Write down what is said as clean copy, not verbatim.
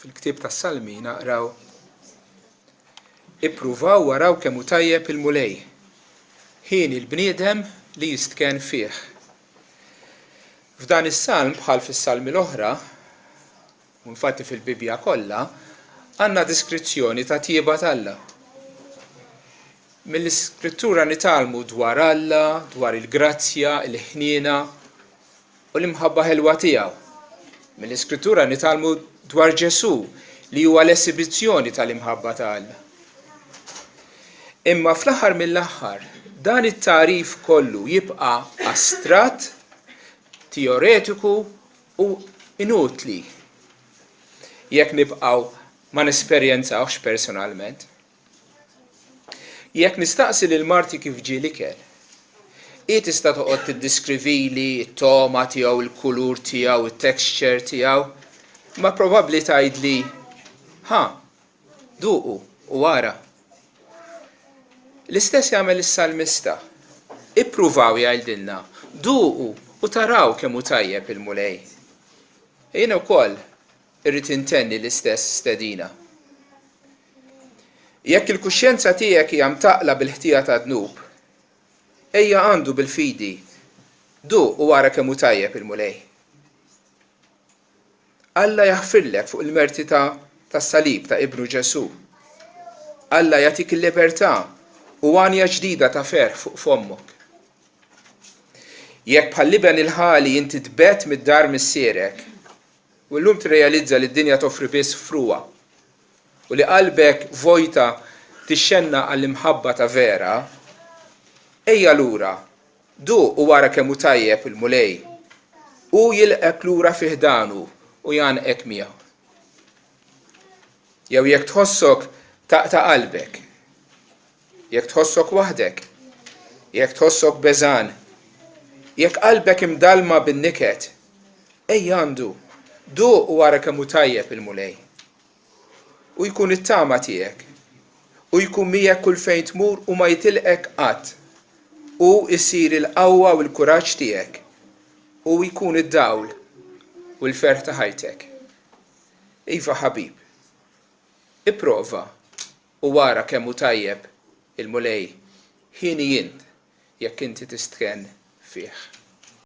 Fil-ktieb tas-Salmi naqraw Ippruvaw u araw kemm hu tajjeb il-Mulej. Hieni l-bniedem li jistkenn fih. F'dan is-salm bħal fis-salmi l-oħra, u infatti fil-Bibbja kollha, għandna deskrizzjoni ta' tjieba t'Alla. Mill-Iskrittura nitgħallmu dwar Alla, dwar il-grazzja, il-ħniena, u l-imħabba ħelwa tiegħu. Mill-Iskrittura nitgħallmu dwar Ġesù li huwa l-esibizzjoni tal-imħabba ta' Alla. Imma fl-aħħar mill-aħħar, dan it-tagħrif kollu jibqa' astratt, teoretiku u inutli jekk nibqgħu ma nesperjenzawhx personalment. Jekk nistaqsi lil marti kif ġie l-ikel, hi tista' toqgħod tiddiskrivili t-togħma tiegħu, il-kulur tiegħu, it-texture tiegħu, imma probabbli tgħidli, Ħa, duqu u ara. L-istess jagħmel is-salmista. Ippruvaw jgħidilna, duqu u taraw kemm hu tajjeb il-Mulej. Jien ukoll irrid intenni l-istess stedina. Jekk il-kuxjenza tiegħek hija mtaqqla bil-ħtija tad-dnub, ejja għandu bil-fidi, duq u ara kemm hu tajjeb il-Mulej. Alla jaħfirlek fuq il-merti ta' tas-salib ta' Ibnu Ġesù. Alla jagħtik il-libertà u għanja ġdida ta' ferħ fuq fommok. Jekk bħall-iben il-ħali inti tbegħedt mid-dar missierek, u llum tirrealizza li d-dinja toffri biss frugħa u li qalbek vojta tixxennaq għall-imħabba ta' vera, ejja lura, duq u ara kemm hu tajjeb il-Mulej. Hu jilqgħek lura fi ħdanu u jgħannqek miegħu. Jew jekk tħossok taqta' qalbek, jekk tħossok waħdek, jekk tħossok beżgħan, jekk qalbek imdallma bin-niket, ejja għandu, duq u ara kemm hu tajjeb il-Mulej. Hu jkun it-tama tiegħek. Hu jkun miegħek kull fejn tmur u ma jitilqek qatt. Hu jsir il-qawwa u l-kuraġġ tiegħek. Hu jkun id-dawl u l-ferħ ta' ħajtek. Iva ħabib, ipprova u ara kemm hu tajjeb il-Mulej, hieni int jekk inti tistkenn fih.